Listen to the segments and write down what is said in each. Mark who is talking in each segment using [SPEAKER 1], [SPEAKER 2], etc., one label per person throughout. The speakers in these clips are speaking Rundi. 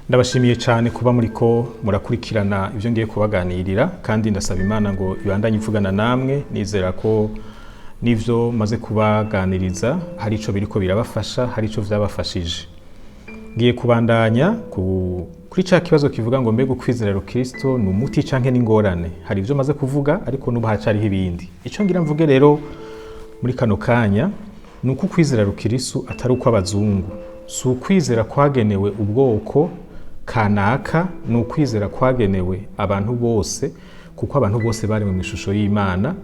[SPEAKER 1] Ndabashimiye cyane kuba muriko murakurikirana ibyo ngiye kubaganirira, kandi ndasaba Imana ngo ibandanye ivugana namwe. Nizera ko n'ivyo maze kubaganiriza hari ico biriko birabafasha, hari ico vyabafashije. Ngiye kubandanya kuri ca kibazo kivuga ngo: mbega ukwizera Kristo ni umuti canke n'ingorane? Hari ivyo maze kuvuga, ariko n'ubu hacariho ibindi. Ico ngira mvuge rero muri kano kanya ni uko ukwizera Rukirisu atari ukw'abazungu, si ukwizera kwagenewe ubwoko kanaka, ni ukwizera kwagenewe abantu bose, kuko abantu bose baremwe mu ishusho y'Imana,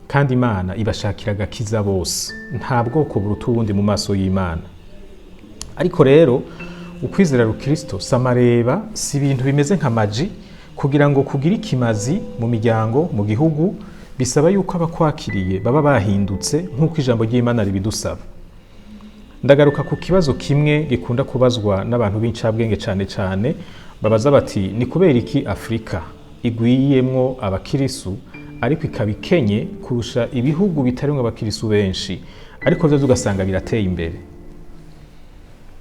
[SPEAKER 1] kandi Imana ibashakira agakiza bose. Nta bwoko buruta ubundi mu maso y'Imana. Ariko rero ukwizera Rukristo si amareba, si ibintu bimeze nka magie. Kugira ngo kugire ikimazi mu miryango, mu gihugu, bisaba yuko abakwakiriye baba bahindutse nk'uko ijambo ry'Imana ribidusaba. Ndagaruka ku kibazo kimwe gikunda kubazwa n'abantu b'incabwenge cyane cyane. Babaza bati: ni kubera iki Afurika igwiyemwo abakirisu ariko ikaba ikenye kurusha ibihugu bitarimwo abakirisu benshi, ariko vyo ugasanga birateye imbere?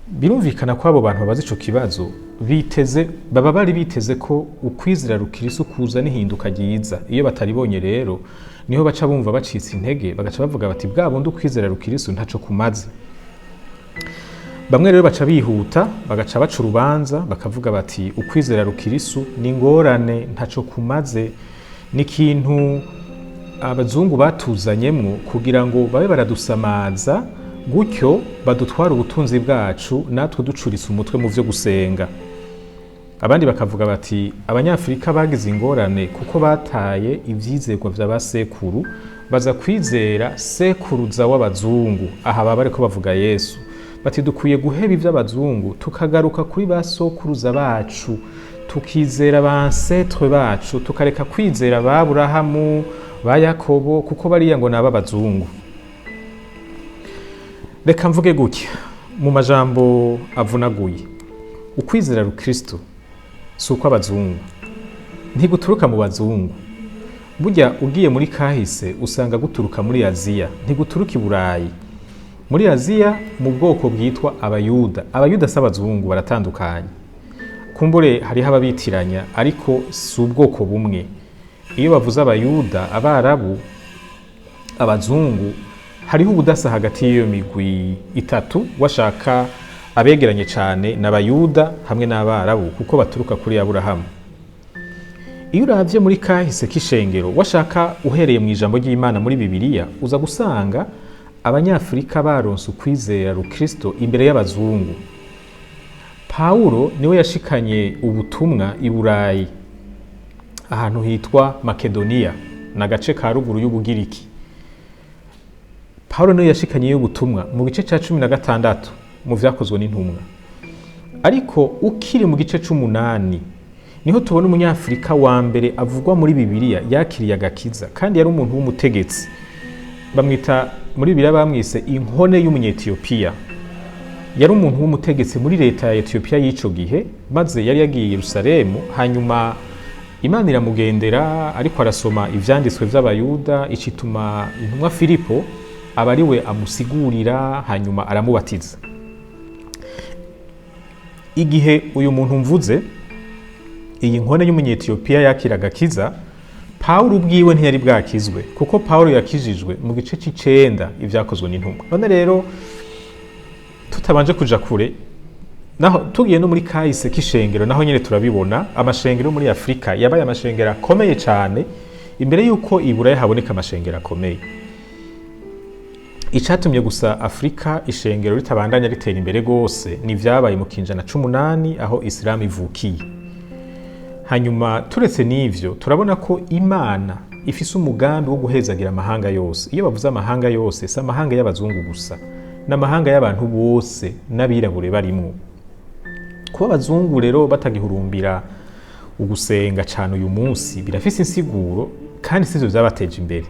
[SPEAKER 1] Birumvikana ko abo bantu babaza ico kibazo biteze, baba bari biteze ko ukwizera rukirisu kuza n'ihinduka ryiza. Iyo bataribonye rero, niho baca bumva bacitse intege, bagaca bavuga bati: bwa bundi ukwizera rukirisu ntaco kumaze. Bamwe rero baca bihuta, bagaca baca urubanza, bakavuga bati: ukwizera rukirisu ni ingorane, ntaco kumaze, ni ikintu abazungu batuzanyemwo kugira ngo babe baradusamaza, gutyo badutwara ubutunzi bwacu, natwe ducuritse umutwe mu vyo gusenga. Abandi bakavuga bati: abanyafurika bagize ingorane kuko bataye ivyizerwa vya basekuru, baza kwizera sekuruza w'abazungu. Aha baba bariko bavuga Yesu. Bati: dukwiye guheba ivy'abazungu, tukagaruka kuri ba sokuruza bacu, tukizera ba ancêtres bacu, tukareka kwizera ba Aburahamu, ba Yakobo, kuko bariya ngo ni ab'abazungu. Reka mvuge gutya mu majambo avunaguye: ukwizera rukristo si ukw'abazungu, ntiguturuka mu bazungu. Burya ugiye muri kahise usanga guturuka muri Aziya, ntiguturuka i Burayi, muri Aziya, mu bwoko bwitwa Abayuda. Abayuda si abazungu, baratandukanye. Kumbure hariho ababitiranya, ariko si ubwoko bumwe. Iyo bavuze Abayuda, Abarabu, Abazungu, hariho ubudasa hagati y'iyo migwi itatu. Washaka abegeranye cyane ni Abayuda hamwe n'Abarabu, kuko baturuka kuri Aburahamu. Iyo uravye muri kahise k'ishengero, washaka uhereye mu ijambo ry'Imana muri Bibiliya, uza gusanga Abanyafurika baronse ukwizera rukristo imbere y'abazungu. Pawulo niwe yashikanye ubutumwa i Burayi, ahantu hitwa Makedoniya, ni agace ka ruguru y'Ubugiriki. Pawulo niwe yashikanye ubutumwa mu gice ca 16 mu Vyakozwe n'Intumwa. Ariko ukiri mu gice c'umunani niho tubona Umunyafurika wa mbere avugwa muri Bibiliya yakiriye agakiza, kandi yari umuntu w'umutegetsi. Bamwita muri Bibiliya, bamwise inkone y'Umunyetiyopiya. Yari umuntu w'umutegetsi muri leta ya Etiyopiya y'ico gihe, maze yari yagiye i Yerusalemu. Hanyuma Imana iramugendera ariko arasoma ivyanditswe vy'Abayuda, icituma intumwa Filipo aba ari we amusigurira, hanyuma aramubatiza. Igihe uyu muntu mvuze, iyi nkone y'Umunyetiyopiya, yakira agakiza, Pawulo ubwiwe ntiyari bwakizwe, kuko Pawulo yakijijwe mu gice c'icenda Ivyakozwe n'Intumwa. None rero tutabanje kuja kure, naho tugiye no muri kahise k'ishengero, naho nyene turabibona. Amashengero muri Afurika yabaye amashengero akomeye cyane imbere y'uko i Buraya haboneka amashengero akomeye. Icatumye gusa Afurika ishengero ritabandanya ritera imbere gose ni vyabaye mu kinjana c'umunani, aho Isilamu ivukiye. Hanyuma turetse n'ivyo, turabona ko Imana ifise umugambi wo guhezagira amahanga yose. Iyo bavuze amahanga yose, si amahanga y'abazungu gusa, n'amahanga y'abantu bose, n'abirabure barimwo. Kuba abazungu rero batagihurumbira ugusenga cyane uyu munsi birafise insiguro, kandi sivyo vyabateje imbere.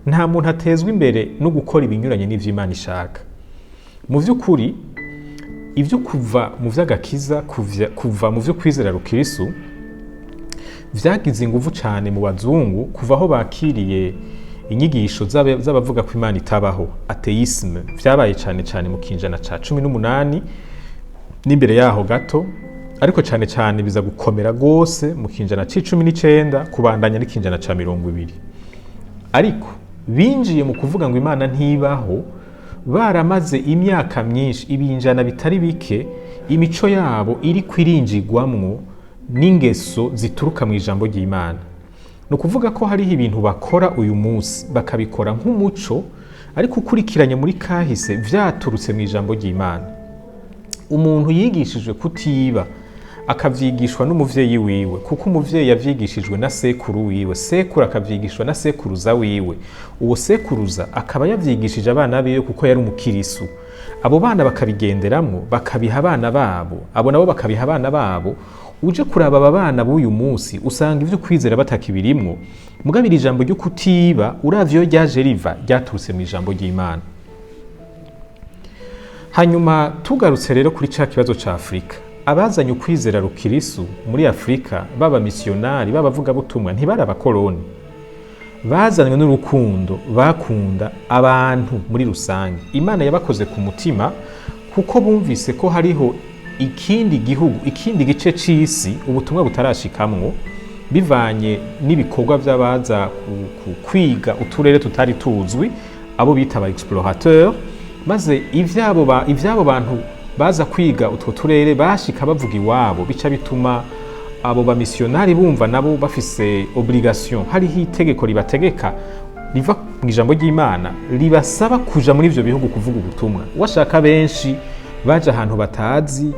[SPEAKER 1] Nta muntu atezwa imbere no gukora ibinyuranye n'ivyo Imana ishaka. Mu vy'ukuri, ivyo kuva mu vy'agakiza, kuva mu vyo kwizera rukirisu, vyagize inguvu cyane mu bazungu kuva aho bakiriye inyigisho z'abavuga ko Imana itabaho, athéisme. Vyabaye cyane cyane mu kinjana ca 18 n'imbere yaho gato. Ariko cane cane biza gukomera gose mu kinjana c'19 kubandanya n'ikinjana ca 20. Ariko binjiye mu kuvuga ngo Imana ntibaho baramaze imyaka myinshi, ibinjana bitari bike, imico yabo iri kwirinjigwamwo n'ingeso zituruka mu ijambo ry'Imana. Ni ukuvuga ko hariho ibintu bakora uyu munsi bakabikora nk'umuco, ariko ukurikiranye muri kahise vyaturutse mu ijambo ry'Imana. Umuntu yigishijwe kutiba akavyigishwa n'umuvyeyi wiwe, kuko umuvyeyi yavyigishijwe na sekuru wiwe, sekuru akavyigishwa na sekuruza wiwe, uwo sekuruza akaba yavyigishije abana biwe kuko yari umukirisu. Abo bana bakabigenderamwo, bakabiha abana babo, abo nabo bakabiha abana babo. Uje kuraba aba bana b'uyu munsi usanga ivyo kwizera batakibirimwo. Mugabo iri jambo ryo kutiba, uravye iyo ryaje riva, ryaturutse mu ijambo ry'Imana. Hanyuma tugarutse rero kuri ca kibazo ca Afurika, abazanye ukwizera rukirisu muri Afurika, baba misiyonari, b'abavugabutumwa, ntibari abakoroni. Bazanywe n'urukundo bakunda abantu muri rusange. Imana yabakoze ku mutima kuko bumvise ko hariho ikindi gihugu, ikindi gice c'isi ubutumwa butarashikamwo, bivanye n'ibikorwa vy'abaza kwiga uturere tutari tuzwi, abo bita aba explorateur. Maze ivyabo bantu baza kwiga utwo turere bashika bavuga iwabo, bica bituma abo bamisiyonari bumva nabo bafise obligation, hariho itegeko ribategeka riva mu ijambo ry'Imana ribasaba kuja muri ivyo bihugu kuvuga ubutumwa. Washaka benshi baje ahantu batazi,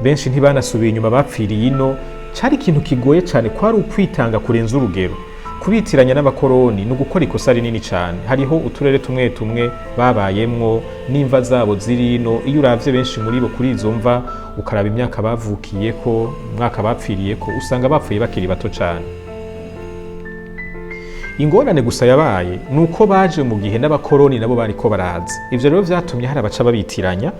[SPEAKER 1] benshi ntibanasubiye inyuma, bapfiriye ino. Cari ikintu kigoye cane, kwari ukwitanga kurenza urugero. Kubitiranya n'abakoroni ni ugukora ikosa rinini cane. Hariho uturere tumwe tumwe babayemwo n'imva zabo ziri ino. Iyo uravye benshi muri bo kuri izo mva, ukaraba imyaka bavukiyeko, umwaka bapfiriyeko, usanga bapfuye bakiri bato cane. Ingorane gusa yabaye ni uko baje mu gihe n'abakoroni nabo bariko baraza. Ivyo rero vyatumye hari abaca babitiranya,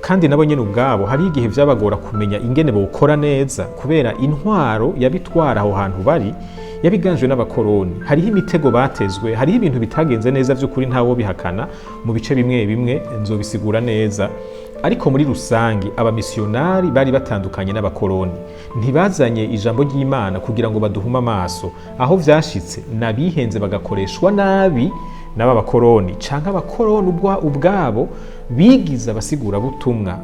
[SPEAKER 1] kandi nabo nyene ubwabo hari igihe vyabagora kumenya ingene bokora neza, kubera intwaro yabitwara aho hantu bari yabiganjwe n'abakoroni. Hariho imitego batezwe, hariho ibintu bitagenze neza vy'ukuri, ntawo bihakana. Mu bice bimwe bimwe nzobisigura neza, ariko muri rusange abamisiyonari bari batandukanye n'abakoroni. Ntibazanye ijambo ry'Imana kugira ngo baduhume amaso. Aho vyashitse nabihenze bagakoreshwa nabi n'aba bakoroni, canke abakoroni ubwabo bigize abasigurabutumwa,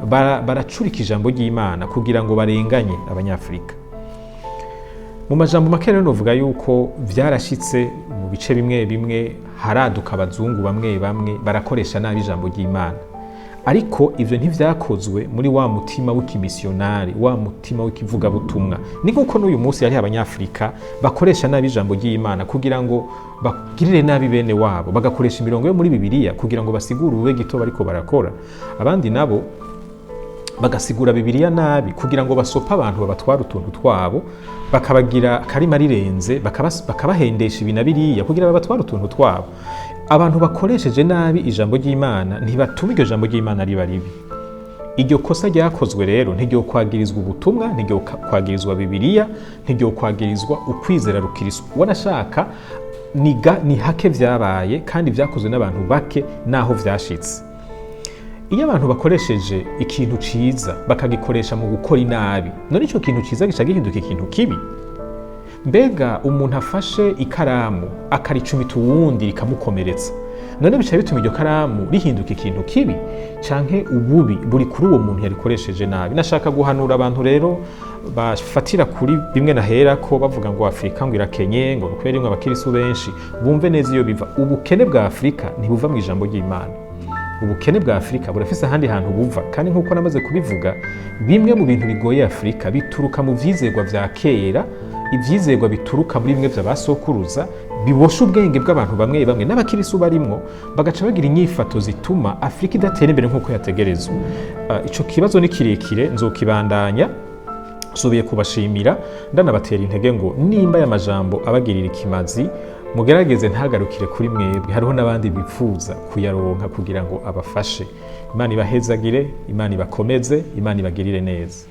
[SPEAKER 1] baracurika ijambo ry'Imana kugira ngo barenganye Abanyafurika. Mu majambo make rero novuga yuko vyarashitse mu bice bimwe bimwe haraduka abazungu bamwe bamwe barakoresha nabi ijambo ry'Imana, ariko ivyo ntivyakozwe muri wa mutima w'ikimisiyonari, wa mutima w'ikivugabutumwa. Ni nk'uko n'uyu munsi hariho Abanyafurika bakoresha nabi ijambo ry'Imana kugira ngo bagirire nabi bene wabo, bagakoresha imirongo yo muri Bibiliya kugira ngo basigure ubube gito bariko barakora. Abandi nabo bagasigura Bibiliya nabi kugira ngo basope abantu, babatware utuntu twabo, bakabagira akarima rirenze, bakabahendesha ibi na biriya kugira babatware utuntu twabo. Abantu bakoresheje nabi ijambo ry'Imana ntibatuma iryo jambo ry'Imana riba ribi. Iryo kosa ryakozwe rero ntiryo kwagirizwa ubutumwa, ntiryo kwagirizwa Bibiliya, ntiryo kwagirizwa ukwizera rukirisu. Wanashaka ni hake vyabaye, kandi vyakozwe n'abantu bake naho vyashitse. Iyo abantu bakoresheje ikintu ciza bakagikoresha mu gukora inabi, none ico kintu ciza gica gihinduka ikintu kibi. Mbega umuntu afashe ikaramu akaricumita uwundi rikamukomeretsa, none bica bituma iryo karamu rihinduka ikintu kibi, canke ububi buri kuri uwo muntu yarikoresheje nabi? Nashaka guhanura abantu rero bafatira kuri bimwe nahera ko bavuga ngo Afurika ngo irakenye, ngo kubera imwe abakirisu benshi, bumve neza iyo biva. Ubukene bwa Afurika ntibuva mu ijambo ry'Imana. Ubukene bwa Afurika burafise ahandi hantu buva, kandi nk'uko namaze kubivuga, bimwe mu bintu bigoye Afurika bituruka mu vyizerwa vya kera, ivyizerwa bituruka muri bimwe vy'abasokuruza bibosha ubwenge bw'abantu bamwe bamwe n'abakirisu barimwo, bagaca bagira inyifato zituma Afurika idatera imbere nk'uko yategerezwa. Ico kibazo ni kirekire, nzokibandanya. Nsubiye kubashimira, ndanabatera intege ngo nimba aya majambo abagirira ikimazi, mugerageze ntagarukire kuri mwebwe, hariho n'abandi bifuza kuyaronka kugira ngo abafashe. Imana ibahezagire, Imana ibakomeze, Imana ibagirire neza.